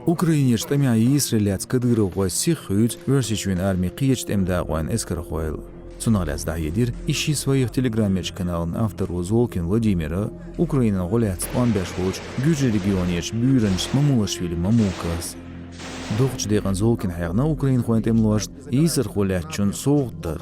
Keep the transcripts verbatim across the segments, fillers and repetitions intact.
Украинерчу тӀамехь йийсаре лаьцна кадыровхой сиха хуьйцу Оьрсийчоьнан армин кхечу тӀеман дакъойн эскархойла. Цунах лаьцна дӀахьедира «Ищи своих» телеграмерчу каналан автор волу Золкин Владимира, Украинан гӀо лаьцна тӀом беш волчу Гуьржийн регионерчу буьйранча Мамулашвили Мамулкас. Дукхачу декъана Золкина хьехна украинхойн тӀемалошна йийсархо лаьцначунна совгӀат дар.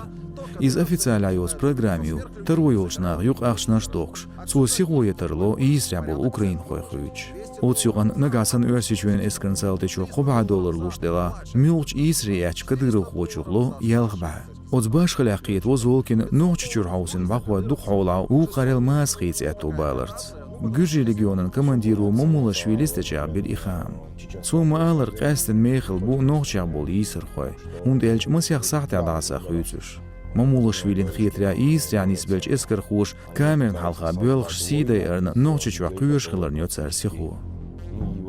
Иза официалехь йоцу программа ю, таро йолчу наха юкъахчанаш а дохкуш, цо сихо я тарло йийсарехь болу украинхой хуьйцуш. Оцу юкъана нагахь санна Оьрсийчоьнан эскарна салтичо кхо бӀе доллар луш делахь, муьлххачу йийсаре эцначу кадыровхочух ло ялх бӀе. Оцу башхаллех кхетаво Золкина Нохчийчуьра хьовсийна бӀахой дукха хьолахь вукхарел Масахица аьтто баларца. Гуьржийн регионан командиро Мамулашвилис тӀечӀагӀбира и хаам. Цо ма-аллара, къаьсттина мехала бу нохчех болу йийсархой, хӀунда аьлча масех сахьтехь дӀасахуьйцуш. Мамулашвилина хетарехь, йийсарехь нисбеллачу эскархоша камерна хьалха боьлхуш сий дайарна Нохчийчохь кхоьруш хиларна йо цара сихо.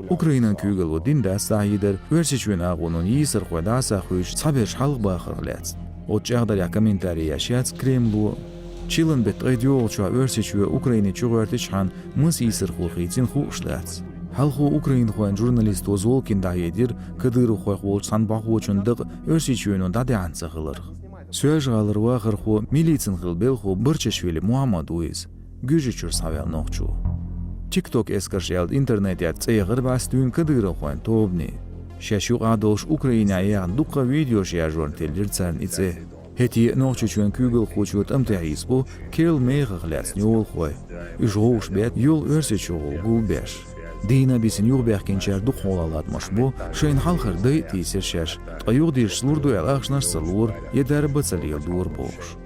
Украинан куьйгалло дина дац дӀахьедар Оьрсийчоьнан агӀонан йийсархой дӀасахуьйцуш цхьаберш хьалхабахарх лаьцна. Оцу чӀагӀдарехь комментари еш яц Кремло. Чиллан беттан ткъе доьалгӀачохь Оьрсийчоь Украине чугӀоьртичхьана маса йийсархо хийцина хууш дац. Хьалхо украинхойн журналисто Золкина дӀахьедира кадыровхойх волчу цхьана бӀахочун дакъа Оьрсийчоьно дӀадаьхьна ца хиларх. Соьлжа-ГӀалара вахархо, милицин хилла белхало Барчашвили Мухьаммад ву иза, Гуьржийчуьра схьаваьлла нохчо. TikTok эскарш аьлла интернетехь цӀе яхара бӀаьсте дуьйна кадыровхойн тобане. Шаьш юкъахь долуш Украинехь яьхна дуккха а видеош яржорна теллира царна и цӀе. ХӀетте а Нохчийчоьнан куьйгалхочо тӀам тӀехь йийсабо керла мехах лаьцна йолахой. Уьш гӀовгӀаш бетта йолу Оьрсийчуьра гӀуллакх гулбеш. Дийна а бисина юхабаьхкинчара дукха хьолахь латтамаш бо, шайна хьалхара дай а тийсира шаьш, ткъа юхадирзича лур ду аьлла ахчанаш а ца лора, я дарба а ца леладора бохуш.